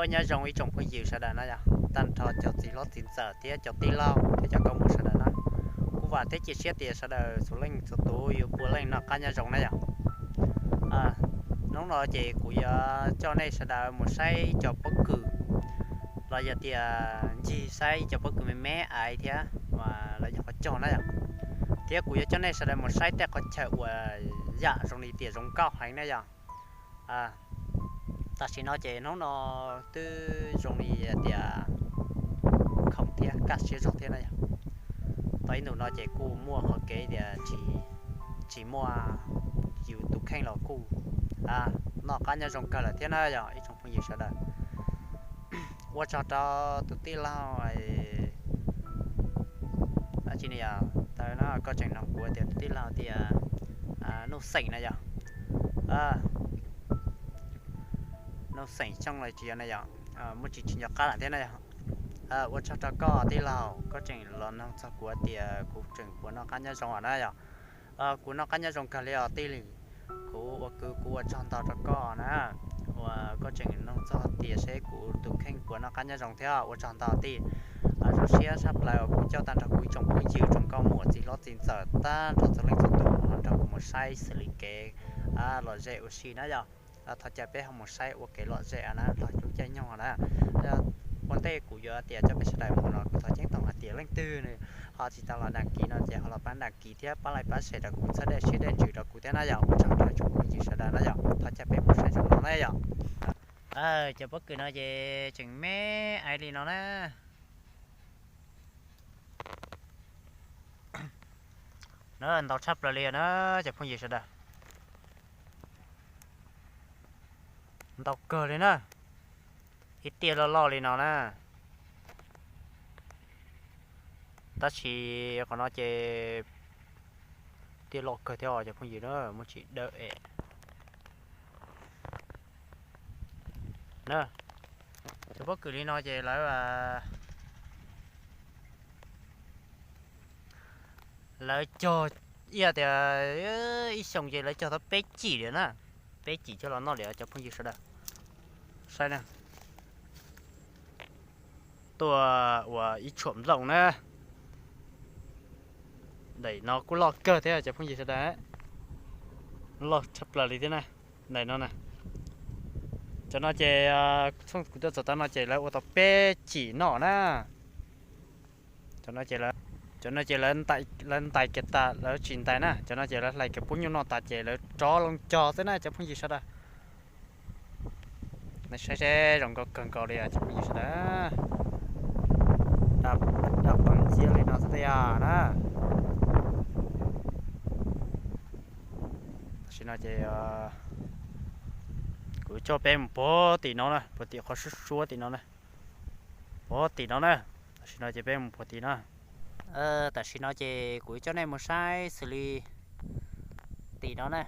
Ua nyob zoo ib tsoom phooj ywg sawv daws na yog, tag nrho cov txiv hlob txiv ntxawm thiab cov tij laug thiab cov nkauj muam sawv daws na. Kuv vam thiab cia siab tias sawv daws txhua leej txhua tus yuav puav leej noj qab nyob zoo na yog. Hnub no ces kuv yuav coj nej sawv daws mus saib ib co pob kws, los yog tias ncig saib ib co pob kws me me aiv thiab mas lawv yog qhov cog na yog. Thiab kuv yuav coj nej sawv daws mus saib tej qhov chaw uas yam zoo li tias zoo nkauj heev na yog. Tam sim no ces hnub no twb zoo li tias khoom thiab kaj siab zog thiab na yog. Tau ib ntus no ces kuj muaj qhov kev tias tsis muaj yus tus kheej los kuj noj qab nyob zoo kawg lawm thiab na yog ib tsoom phooj ywg sawv daws. Ua tsaug rau tus tij laug dab tsi ne yog, tau no koj tseem nug kuv tias tus tij laug tias Nuj Xeem na yog. Nuj Xeem Xyooj los tsis yog na yog, muaj tsis tsis nco qab lawm thiab na yog. Ua tsaug rau koj tij laug, koj tseem los nug txog kuv tias kuv tseem puas noj qab nyob zoo os na yog. Kuv noj qab nyob zoo kawg li os tij laug. Kuv ua kwv kuv ua tsaug ntau rau koj na, uas koj tseem nug txog tias seb kuv tus kheej puas noj qab nyob zoo thiab ua tsaug ntau tij. Zoo siab tshaj plaws uas kuv coj tag nrho kuv ib tsoom phooj ywg tsoom nkauj muam txiv hlob txiv ntxawm tag nrho txhua leej txhua tus nrog kuv mus saib xws li kev lom zem ua si na yog. Thov caw peb ho mus saib ua kev lom zem na los lub caij nyoog na. Ua ntej kuv yuav tias coj peb sawv daws mus no kuv thov ceeb toom hais tias leej twg nws ho tsis tau los đăng ký no ces ho los pab đăng ký thiab pab like pab share rau kuv txhawb dej siab dej ntsws rau kuv thiab na yog. Ua tsaug rau tsoom phooj ywg sawv daws na yog, thov caw peb mus saib zoo no na yog. Cov pob kws no ces tseem me aiv li no na. Na ntau tshaj plaws li na cov phooj ywg sawv daws. Ntau kawg li na, ib tiaj loj loj li no na. Tab sis qhov no ces tiaj loj kawg thiab os cov phooj ywg na, muaj tsis dawb es na. Cov pob kws li no ces lawv lawv cog ib tias ib xyoos ces lawv cog tau peb cim li na, peb cim coj los noj li cov phooj ywg sawv daws. Saib na, tuaj ua ib tshuam nplooj na. Daim no kuj loj kawg thiab cov phooj ywg sawv daws, loj tshaj plaws li thiab na. Daim no na, cov no ces txhooj kuv tuaj txog tav no ces lawv ua tau peb cim noj na. Cov no ces lawv ntais kiag tas lawv tsis ntais na, cov no ces lawv hlais kiag pub nyuj noj tas ces lawv rov loo cog xwb na cov phooj ywg sawv daws. Nej saib seb zoo nkauj kawg nkaus li cov phooj ywg sawv daws. Daj qees ntxiab li no xwb yog na. Tam sim no ces kuv coj peb mus puag tim no na, puag tim qhov suab suab tim no na, puag tim no na. Tam sim no ces peb mus puag tim no. Tam sim no ces kuv coj nej mus saib xws li tim no na,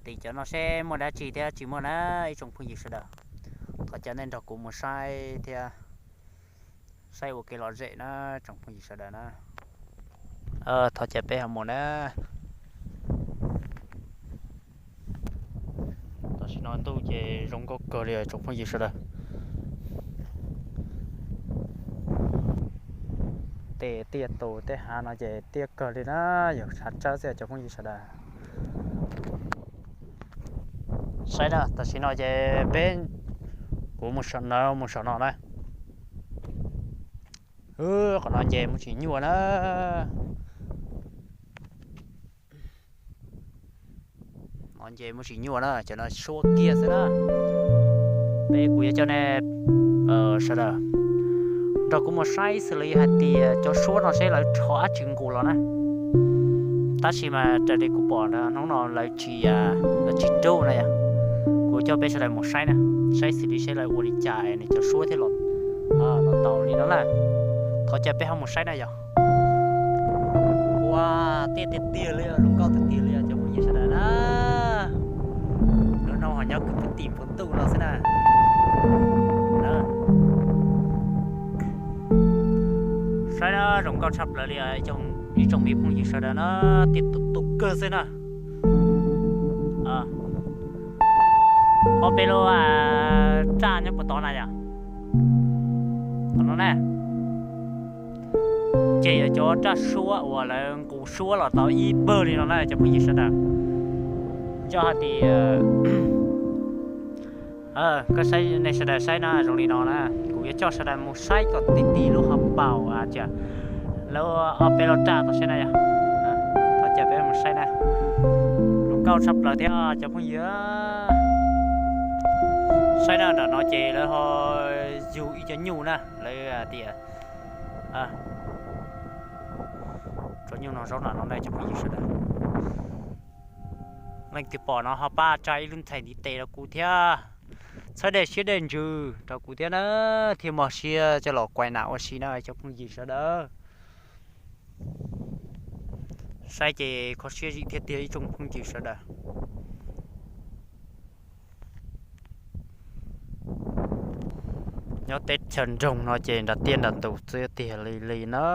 tim cov no seb muaj dab tsi thiab tsis muaj na ib tsoom phooj ywg sawv daws. Thov caw nej nrog kuv mus saib thiab, saib ua kev lom zem na tsoom phooj ywg sawv daws na. Thov caw peb ho mus na. Tam sim no ntuj ces zoo nkauj kawg li tsoom phooj ywg sawv daws. Tej tiaj tus tej hav no ces tiaj kawg li na, yog hav tsawb xwb cov phooj ywg sawv daws. Saib na, tam sim no ces peb, kuv mus saum no mus saum no na. Qhov no nce muaj tsis nyuaj na. Nce muaj tsis nyuaj na, cov no suab kiag xwb na. Peb kuv yuav coj nej sawv daws nrog kuv mus saib xws li hais tias cov suab no seb lawv rho dab tsi nqus los na. Tab sis mas raws li kuv pom hnub no lawv tsis, lawv tsis rub na yom. Kuv coj peb sawv daws mus saib na, saib xws li seb lawv ua li cas es nws cov suab thiaj los, los tau li no na. Thov caw peb ho mus saib na yom. Ua, tiaj tiag tiag li, zoo nkauj tiag tiag li cov phooj ywg sawv daws na. Hnub no ho nyob kwv phuv tim phuv ntuj no xwb na. Saib na, zoo nkauj tshaj plaws li ib tsoom me phooj ywg sawv daws na, tiaj tus tus kawg xwb na. Ob peb lub raj nyob puag tod na yom. Tom no na, ces yog cov raj suab uas lawv nqus suab los tau ib pawg li no na cov phooj ywg sawv daws. Yog hais tias koj saib, nej sawv daws saib na zoo li no na, kuv yuav coj sawv daws mus saib kom tib tib lub hauv paus lawv ob peb lub raj tod saib na yom. Thov caw peb mus saib na. Zoo nkauj tshaj plaws thiab cov phooj ywg. Saib na, nram no ces lawv ho yug ib co nyuj na, lawv tias tso nyuj no zaub nram no na cov phooj ywg sawv daws. Leej twg pom no ho pab tsa ib lub ntxhais ntiv tes rau kuv thiab, txhawb dej siab dej ntsws rau kuv thiab na, thiaj muaj siab coj los kuaim nam ua si na cov phooj ywg sawv daws. Saib ces kho siab zim thiab tiag ib tsoom phooj ywg sawv daws. Nyob teb chaws nroog no ces nram tiaj nram tus txias tiag li li na.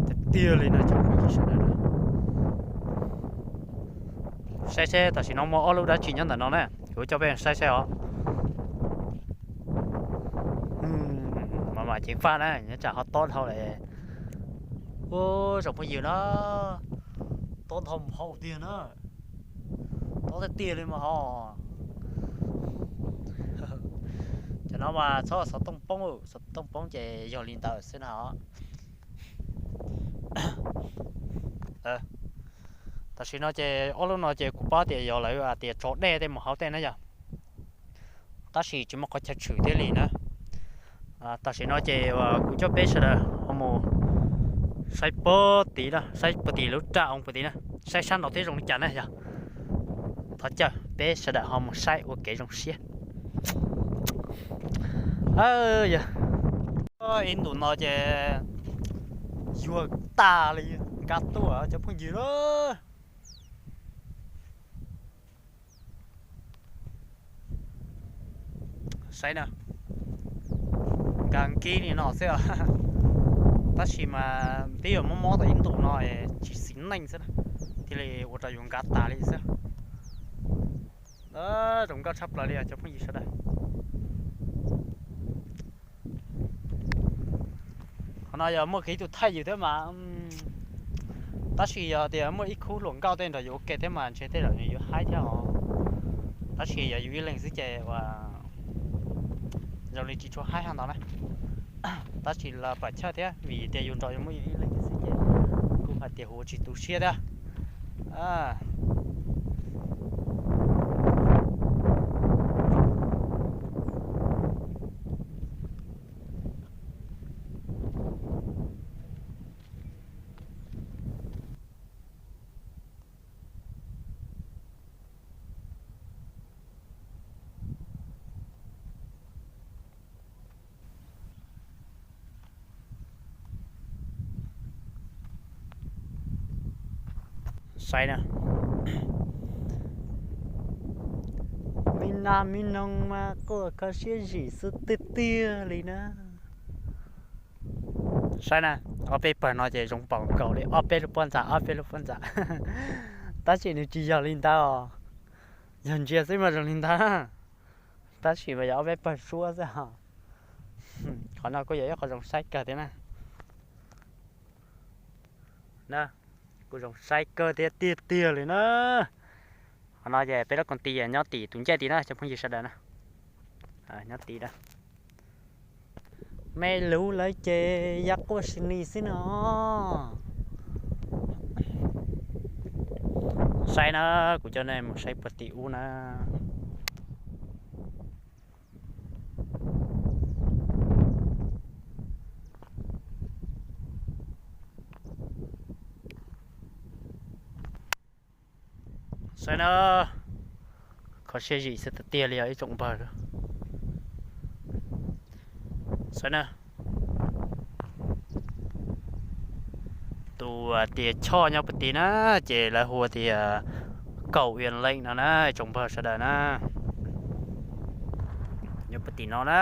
Tiag tiag li no cov phooj ywg sawv daws. Saib seb tam sim no muaj ob lub dab tsi nyob ntawm no na, kuv coj peb saib saib os. Mas mas ceev faj na, nyob tsam ho tob dhau lawm. Ua tsoom phooj ywg na, tob dhau mus hauv tiag na. Tob tiag tiag li mas ho. Cov no mas txhob xov tooj poob, xov tooj poob ces yog li ntawd xwb na. Tam sim no ces ob lub no ces kuv paub tias yog lawv tias tso dej tej mus hauv tej na yog, tab sis tsis muaj qhov chaw tshwm thiaj li na. Tam sim no ces kuv coj peb sawv daws ho mus saib puag tid, saib puag tid lub raj oo puag tid na, saib sab nraud thiab zoo li cas na yog. Thov caw peb sawv daws ho mus saib ua kev zoo siab. Yog ib ntus no ces yuag tas li, nkag tuaj cov phooj ywg lauj. Saib na, nkag nkib li no xwb. Tab sis mas twb yuav mob mob tau ib ntus no tsis xis neej xwb na, thiaj li ua rau yus nkag tas li xwb. Zoo nkauj tshaj plaws li cov phooj ywg sawv daws. Qhov no yog muaj kiag ib tug thaij yus thiab mas, tab sis yog tias muaj ib khub hluas nkauj tej nrog yus ua ke thiab mas ntshe tej zaum nws yuav haib thiab os. Tab sis yog yus ib leeg xwb ces ua zoo li tsis tshua haib haj ntau na. Tab sis los pam chawj thiab vim tias yus nrog yus muaj yus ib leeg xwb ces kuj hais tias hu tsis tu siab thiab. Saib na, me nas me noog mas quaj kho siab zim xwb tiag tiag li na. Saib na, ob peb pawg no ces zoo npaum nkaus li ob peb lub pob ntxa, ob peb lub pob ntxa. Tab sis nws tsis yog li ntawd os, yog ntsia xwb mas zoo li ntawd, tab sis mas yog ob peb pawg suab xwb os. Qhov no kuj yog ib qho zoo saib kawg thiab na. Na, kuj zoo saib kawg thiab tiag tiag li na. Qhov no ces peb lub koom ti nyob tim tus ncej tid na cov phooj ywg sawv daws na. Nyob tid na. Me lub lawv ces ya quaj si ni xwb no. Saib na, kuv coj nej mus saib puag tim ub na. Saib na, kho siab zim xwb tiag tiag li os ib tsoom npawg. Saib na, tus tias choj nyob puag tim na, ces lawv hu tias kaum Ian Lake no na ib tsoom npawg sawv daws na. Nyob puag tim no na,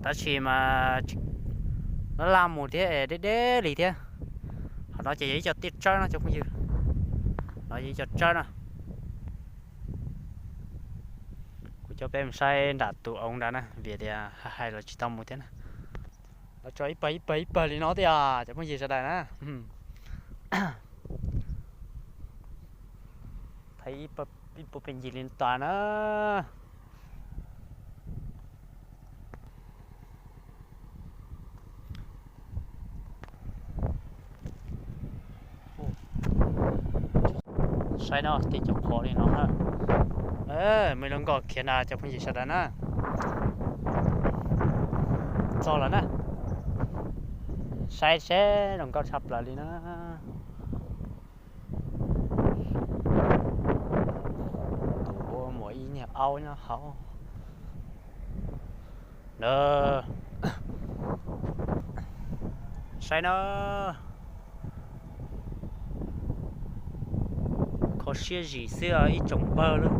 tab sis mas laj laj mus thiab deb deb li thiab. Qhov no ces yog ib co tiaj tsawb no cov phooj ywg, no yog ib co tsawb no. Coj peb mus saib nram tus oov nrad na, vim tias hais los tsis tau mus thiab na. Lawv tso ib pawg ib pawg ib pawg li no tiag cov phooj ywg sawv daws na. Thaij ib puag pes ncig li tas na. Saib no tej cov qhov li no na. Muaj lub nkoj khiav na cov phooj ywg sawv daws na. Txog lawm na. Saib seb zoo nkauj tshaj plaws li na. Tus ua muaj ib niag aub nyob hauv na. Saib na. Kho siab zim xwb ib tsoom pawg lawm.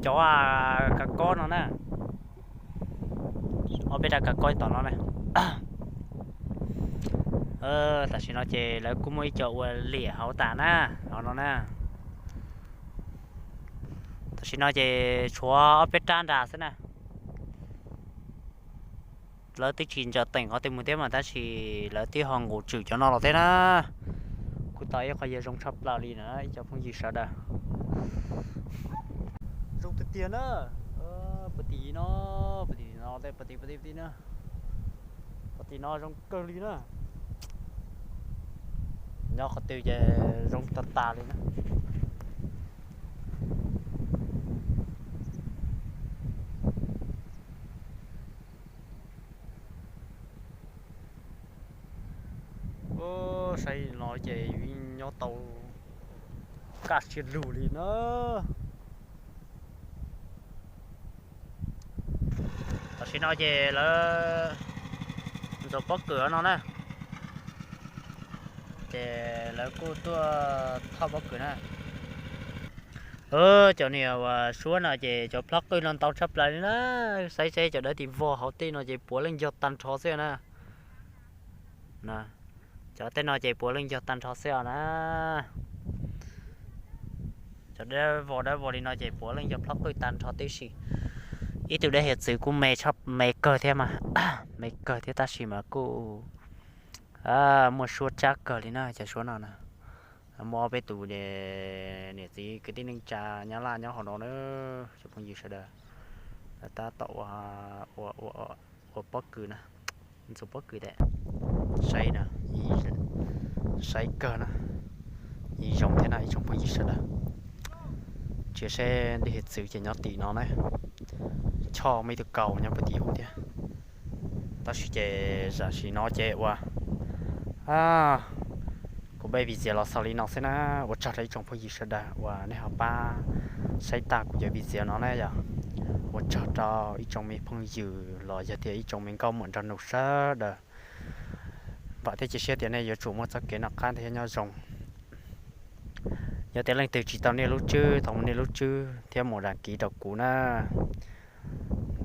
Cov kav kob no na. Ob peb rab kav kob tom no na. Tam sim no ces lawv kuj muaj ib co ua liam hauv tas na, hauv no na. Tam sim no ces tshuav ob peb rab nrad xwb na. Lawv twb tsis ntsaws teem qhov twg mus thiab mas tab sis lawv twb ho nqus tswm cov no los thiab na. Kuj tau ib qho yog zoo tshaj plaws li na ib co phooj ywg sawv daws. Zoo tiag tiag na. Puag tim no, puag tim no, puag tim, puag tim, puag tim na. Puag tim no zoo kawg li na. Nyob qhov twg ces zoo tag tas li na. Saib no ces nyob tau kaj siab lug li na. Tam sim no ces lawv ntxuav pob kws no na, ces lawv kuj tuaj thauj pob kws na. Cov niag uas suab no ces cov plhob qwj no ntau tshaj plaws li na. Saib seb cov dawb tim vog hauv tej no ces puav leej yog tag nrho xwb na. Cov tej no ces puav leej yog tag nrho xwb os na. Cov dawb vog dawb vog li no ces puav leej yog plhob qwj tag nrho tib si. Ib tug dab hiav txwv kuj me, me kawg thiab mas, me kawg thiab tab sis mas kuj muaj suab tsab kawg li na cov suab no na. Muaj ob peb tus niam txiv kwv tij neej tsa Nyab Laj nyob hauv no na, cov phooj ywg sawv daws, lawv tab tom ua, ua, ua pob kws na, ntxuav pob kws tas. Saib na, saib kawg na, yeej zoo thiab na ib tsoom phooj ywg sawv daws. Cia seb dej hiav txwv ces nyob tim no na, choj muaj ib tug kaus nyob puag tim hauv thiab. Tab sis ces tam sim no ces ua kuv peb video los xaus li no xwb na. Ua tsaug rau ib tsoom phooj ywg sawv daws uas nej ho pab saib tag kuv cov video no na yom. Ua tsaug rau ib tsoom me phooj ywg los yog tias ib tsoom me nkauj muam nraug nus sawv daws. Vam thiab cia siab tias nej yuav tsum muaj txoj kev noj qab thiab nyob zoo. Yog tias leej twg tsis tau niaj lub tswb, thov mus niaj lub tswb thiab mus đăng ký rau kuv na.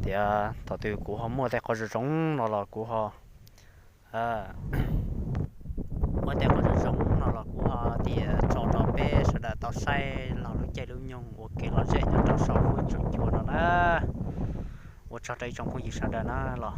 Tias thaum twg kuv ho muaj tej qhov zoo zoo no los kuv ho, muaj tej qhov zoo zoo no los kuv ho tias tso rau peb sawv daws tau saib los lub caij lub nyoog ua kev lom zem nyob rau saum huab tsaum cua no na. Ua tsaug rau ib tsoom phooj ywg sawv daws na los.